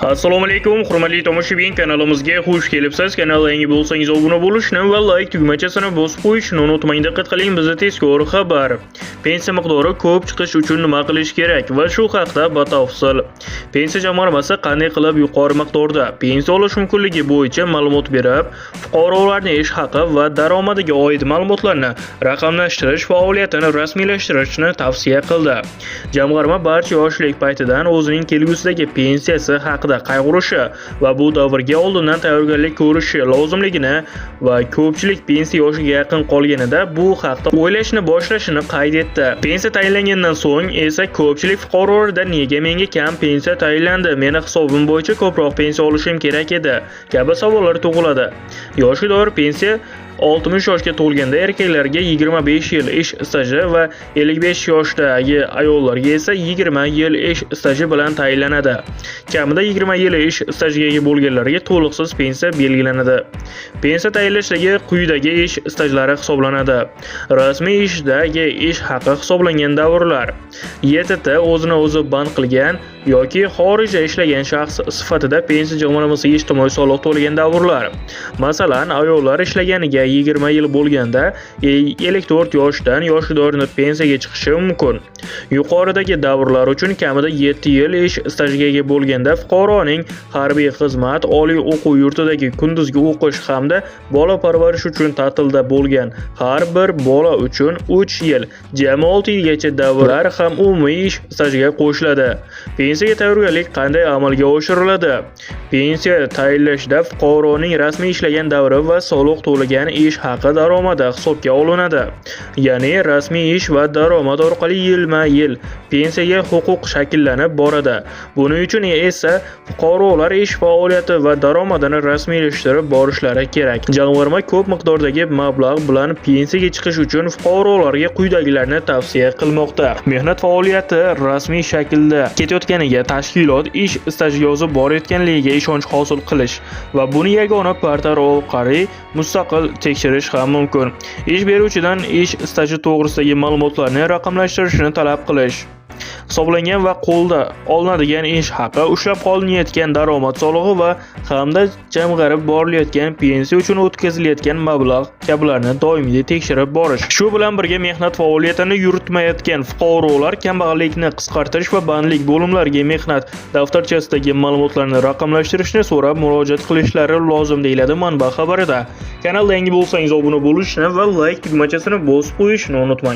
Assalomu alaykum, hurmatli tomoshabin, kanalimizga xush kelibsiz. Kanalga yangi bo'lsangiz, obuna bo'lishni va like tugmachasini bosib qo'yishni unutmang. Diqqat qiling, bizda tezkor xabar. Pensiya miqdori ko'p chiqish uchun nima qilish kerak va shu haqda batafsil. Pensiya jamg'armasi qanday qilib yuqori miqdorda pensiya olish mumkinligi bo'yicha ma'lumot berib, fuqarolarning ish haqi va daromadiga oid ma'lumotlarni raqamlashtirish faoliyatini rasmiylashtirishni tavsiya qildi. Jamg'arma barcha yoshlik paytidan o'zining kelgusidagi pensiyasi haqida qayg'urishi va bu davrga oldindan tayyorgarlik ko'rishi lozimligini va ko'pchilik pensiya yoshiga yaqin qolganida bu haqda o'ylashni boshlashini qayd etdi. Pensiya tayinlangandan so'ng esa ko'pchilik fuqarolarda "Nega menga kam pensiya tayinlandi? Meni hisobim bo'yicha ko'proq pensiya olishim kerak edi" kabi savollar tug'iladi. Yoshga doir pensiya 60 yoshga to'lganda erkaklarga 25 yil ish staji va 55 yoshdagi ayollarga esa 20 yil ish staji bilan tayinlanadi. Kamida 20 yil ish stajiga ega bo'lganlarga to'liqsiz pensiya belgilanadi. Pensiya tayinlashdagi quyidagi ish stajlari hisoblanadi. Rasmiy ishdagi ish haqi hisoblangan davrlar. YTT o'zini o'zi band qilgan yoki xorijda ishlagan shaxs sifatida pensiya jamg'armasiga ijtimoiy soliq to'lagan davrlar. Masalan, ayollar ishlaganiga 20 yil bo'lganda 54 yoshdan yoshga doir pensiyaga chiqishi mumkin. Yuqoridagi davrlar uchun kamida 7 yil ish stajiga ega bo'lganda fuqaroning harbiy xizmat, oliy o'quv yurtidagi kunduzgi o'qish hamda bola parvarish uchun ta'tilda bo'lgan har bir bola uchun 3 yil, jami 6 yilgacha davrlar ham umumiy ish stajiga qo'shiladi. Pensiyaga tayyorgarlik qanday amalga oshiriladi? Pensiya tayinlashda fuqaroning rasmiy ishlagan davri va soliq to'lagan ish haqi daromadi hisobga olinadi. Ya'ni rasmiy ish va daromad orqali yilma-yil pensiyaga huquq shakllanib boradi. Buning uchun esa fuqarolar ish faoliyati va daromadini rasmiylashtirib borishlari kerak. Jamg'arma ko'p miqdordagi mablag' bilan pensiyaga chiqish uchun fuqarolarga quyidagilarni tavsiya qilmoqda. Mehnat faoliyati rasmiy shaklda ketayotganiga, tashkilot ish staji yozib borayotganligiga ishonch hosil qilish va buni yagona portal orqali mustaqil tekshirish ham mumkin. Ish beruvchidan ish staji to'g'risidagi ma'lumotlarni raqamlashtirishni talab qilish. Hisoblangan va qo'lda olinadigan ish haqi, ushlab qolinayotgan daromad solig'i va hamda jamg'arib borilayotgan pensiya uchun o'tkazilayotgan mablag' kabilarni doimiy tekshirib borish. Shu bilan birga, mehnat faoliyatini yuritmayotgan fuqarolar kambag'allikni qisqartirish va bandlik bo'limlariga mehnat daftarchasidagi ma'lumotlarni raqamlashtirishni so'rab murojaat qilishlari lozim, deyiladi manba xabarida. Kanalda yangi bo'lsangiz, obuna bo'lishni va like tugmachasini bosib qo'yishni unutmang.